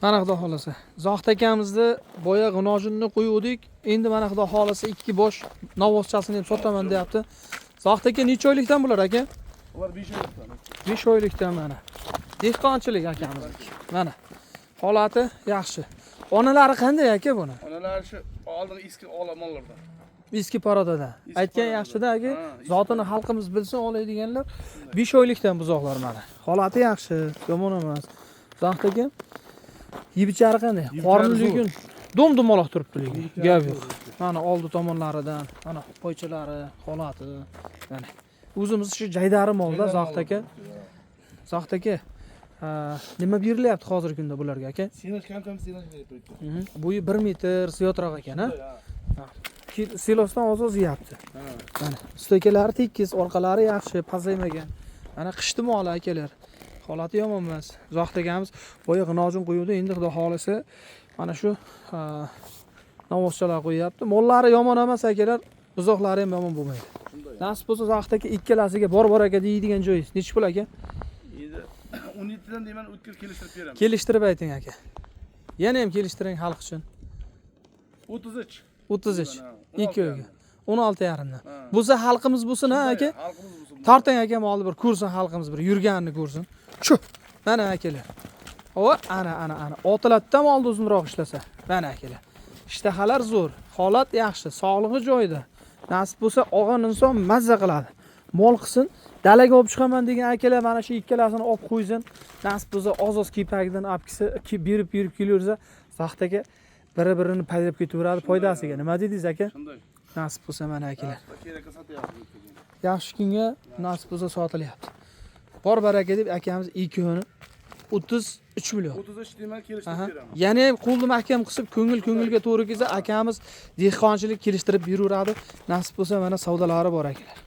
Mana, xudo xohlasa, Zohid akamizni boya g'inojinni qo'yuvdik. Endi mana, xudo xohlasa, ikki bosh novvoschasini ham sotaman deyapti. Zohid aka, necha oylikdan bular, aka? Ular 5 oylikdan. 5 oylikdan mana. Dehqonchilik akamizniki. Mana. Holati yaxshi. Onalari qanday, aka, buni? Onalar shu oldin eski olmonlardan. Eski порода dan. Eski Aytgan порода dan. Yaxshida, aka. Ha, eski. Zotini xalqimiz bilsin, oladiganlar. 5 oylikdan buzoqlar mana. Holati yaxshi, yomon emas. Zohid aka, yeb ichari qanday? Yeb Qorni ichari zo'r. lekin dom dumaloq turibdi lekin. Gap yo'q. Mana oldi tomonlaridan, mana poychalari, holati. Mana. O'zimiz shu jaydari molda, Zohid aka. Zohid aka, ha, nima berilyapti hozirgi kunda bularga, aka? Senaj, kam-kam senaj berib turibdi. Bo'yi 1 metr ziyodroq ekan, ha? Silosdan oz-oz yeyapti. Ha. Mana stoykalari tekis, orqalari yaxshi, pasaymagan. Mana qishdi moli, akalar. Holati yomon emas. Zohid akamiz boya g'inojin qo'yuvdi, endi xudo xohlasa mana shu, ha, novvoschalar qo'yyapti. Mollari yomon emas, akalar, buzoqlari ham yomon bo'lmaydi. Shunday. Nasib bo'lsa, Zohid aka, ikkalasiga bor bor aka deydigan joyingiz. Nechi pul, aka? Endi 17 dan deyman, o'tkir kelishtirib beramiz. Kelishtirib ayting, aka. Yana ham kelishtiring xalq uchun. 33. 33. Ha, Ikkoviga. 16 yarimdan. Ha. Bo'lsa xalqimiz bo'lsin, ha, aka. Xalqimiz bo'lsin. Torting, aka, molni bir ko'rsin xalqimiz, bir yurganini ko'rsin. Shu. Mana, akalar. O, ana, ana, ana. Otiladida molni uzunroq ishlasa. Mana, akalar. Ishtahalar zo'r, holat yaxshi, sog'lig'i joyida. Nasib bo'lsa, olgan inson mazza qiladi. Mol qilsin, dalaga olib chiqaman degan akalar mana shu ikkalasini olib qo'ysin. Nasib bo'lsa, oz-oz kepagidan olib kelsa, berib berib kelaversa, Zohid aka biri-birini paylab ketaveradi foydasiga. Nima dedingiz, aka? Shunday. Nasib bo'lsa, mana, akalar. Kerakka sotyapmiz. Yaxshi kunga nasib bo'lsa sotilyapti. Bor baraka deb akamiz ikkovini 33 million. 33 deyman, kelishtirib beramiz. Yana ham qo'lni mahkam qisib, ko'ngil ko'ngilga to'g'ri kelsa, akamiz dehqonchilik kelishtirib beraveradi. Nasib bo'lsa, mana savdolari bor, akalar.